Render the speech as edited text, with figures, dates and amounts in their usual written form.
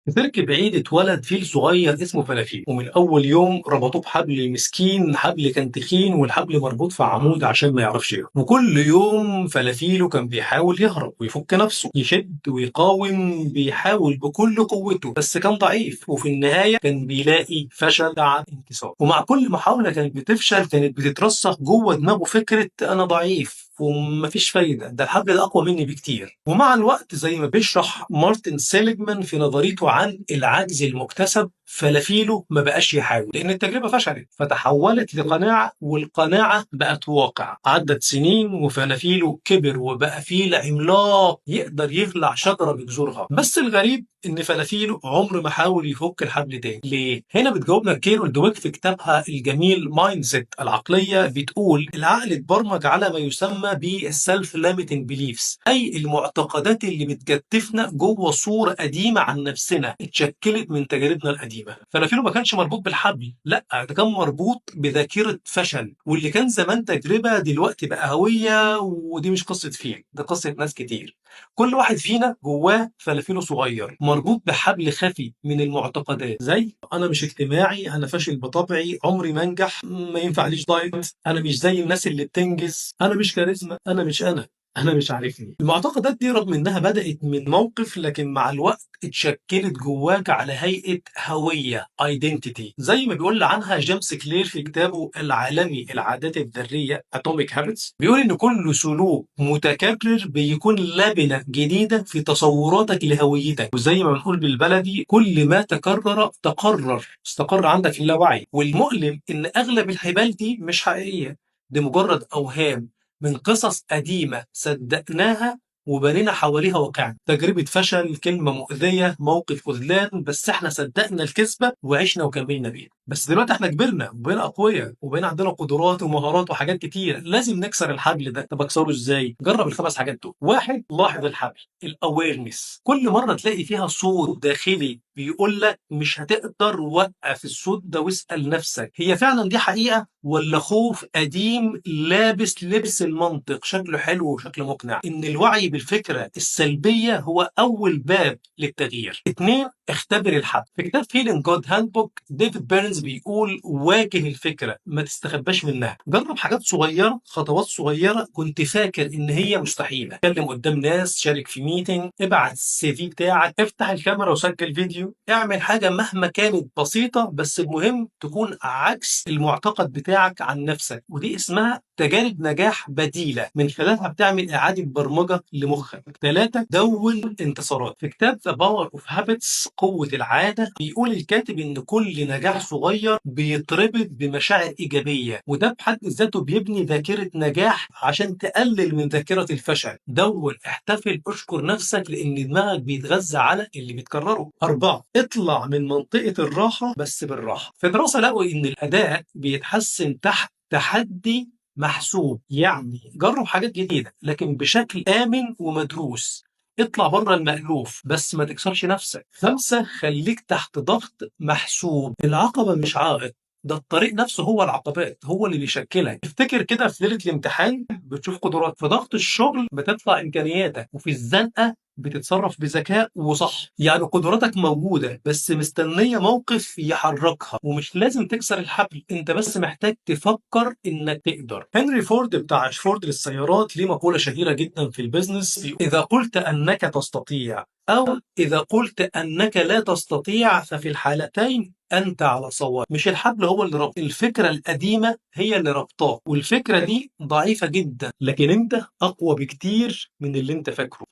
في سيرك بعيد اتولد فيل صغير اسمه فلافيل، ومن اول يوم ربطوه بحبل. المسكين حبل كان تخين، والحبل مربوط في عمود عشان ما يعرفش يهرب. وكل يوم فلافيلو كان بيحاول يهرب ويفك نفسه، يشد ويقاوم، بيحاول بكل قوته، بس كان ضعيف. وفي النهاية كان بيلاقي فشل، تعب، انكسار. ومع كل محاولة كانت بتفشل كانت بتترسخ جوه دماغه فكرة انا ضعيف ومفيش فايدة، ده الحبل ده أقوى مني بكتير. ومع الوقت زي ما بيشرح مارتن سيليجمان في نظريته عن العجز المكتسب، فلافيلو ما بقاش يحاول لأن التجربة فشلت، فتحولت لقناعة، والقناعة بقت واقع. عدت سنين وفلافيلو كبر وبقى فيل عملاق يقدر يخلع شجرة بجذورها. بس الغريب إن فلافيلو عمر ما حاول يفك الحبل تاني. ليه؟ هنا بتجاوبنا كيرول دويك في كتابها الجميل Mindset العقلية، بتقول العقل اتبرمج على ما يسمى بال self limiting beliefs، اي المعتقدات اللي بتكتفنا جوه صوره قديمة عن نفسنا اتشكلت من تجاربنا القديمة. فلافيلو ما كانش مربوط بالحبل، لا، ده كان مربوط بذاكرة فشل، واللي كان زمان تجربه دلوقتي بقى هويه. ودي مش قصة فيل، ده قصة ناس كتير. كل واحد فينا جواه فلافيلو صغير مربوط بحبل خفي من المعتقدات، زي انا مش اجتماعي، انا فاشل بطبعي، عمري ما انجح، ما ينفعليش دايت، انا مش زي الناس اللي بتنجز، انا مش كاريزما، انا مش انا، انا مش عارفني. المعتقدات دي رغم انها بدأت من موقف، لكن مع الوقت اتشكلت جواك على هيئة هوية، identity، زي ما بيقول عنها جيمس كلير في كتابه العالمي العادات الذرية Atomic Habits. بيقول ان كل سلوك متكرر بيكون لبنة جديدة في تصوراتك لهويتك، وزي ما بنقول بالبلدي كل ما تكرر تقرر، استقر عندك في اللاوعي. والمؤلم ان اغلب الحبال دي مش حقيقية، دي مجرد اوهام من قصص قديمة صدقناها وبنينا حواليها واقعنا. تجربة فشل، كلمة مؤذية، موقف خذلان، بس احنا صدقنا الكذبة وعشنا وكملنا بيها. بس دلوقتي احنا كبرنا وبقينا أقوياء وبقينا عندنا قدرات ومهارات وحاجات كتير، لازم نكسر الحبل ده. طب اكسره ازاي؟ جرب الخمس حاجات دول. واحد، لاحظ الحبل، ال awareness. كل مرة تلاقي فيها صوت داخلي بيقول لك مش هتقدر، وقف الصوت ده واسأل نفسك هي فعلا دي حقيقة ولا خوف قديم لابس لبس المنطق، شكله حلو وشكله مقنع. ان الوعي بالفكرة السلبية هو اول باب للتغيير. اتنين، اختبر الحبل. في كتاب Feeling Good Handbook ديفيد بيرنز بيقول واجه الفكرة، ما تستخباش منها. جرب حاجات صغيرة، خطوات صغيرة كنت فاكر ان هي مستحيلة. اتكلم قدام ناس، شارك في meeting، ابعت ال CV بتاعك، افتح الكاميرا وسجل فيديو، اعمل حاجة مهما كانت بسيطة، بس المهم تكون عكس المعتقد بتاعك عن نفسك. ودي اسمها تجارب نجاح بديلة، من خلالها بتعمل إعادة برمجة لمخك. ثلاثة، دون انتصارات. في كتاب The Power of Habits قوة العادة بيقول الكاتب إن كل نجاح صغير بيتربط بمشاعر إيجابية، وده بحد ذاته بيبني ذاكرة نجاح عشان تقلل من ذاكرة الفشل. دون، احتفل، اشكر نفسك، لأن دماغك بيتغذى على اللي بتكرره. أربعة، اطلع من منطقة الراحة بس بالراحة. في دراسة لقوا إن الأداء بيتحسن تحت تحدي محسوب، يعني جرب حاجات جديدة لكن بشكل آمن ومدروس. اطلع بره المألوف بس ما تكسرش نفسك. خمسة، خليك تحت ضغط محسوب. العقبة مش عائق، ده الطريق نفسه هو العقبات، هو اللي بيشكلك. افتكر كده في ليلة الامتحان بتشوف قدرات، في ضغط الشغل بتطلع إمكانياتك، وفي الزنقة بتتصرف بذكاء وصح. يعني قدراتك موجودة بس مستنية موقف يحركها، ومش لازم تكسر الحبل، انت بس محتاج تفكر انك تقدر. هنري فورد بتاع فورد للسيارات ليه مقولة شهيرة جدا في ال business: إذا قلت أنك تستطيع أو إذا قلت أنك لا تستطيع ففي الحالتين أنت على صواب. مش الحبل هو اللي ربط، الفكرة القديمة هي اللي ربطاه، والفكرة دي ضعيفة جدا، لكن أنت أقوى بكتير من اللي أنت فاكره.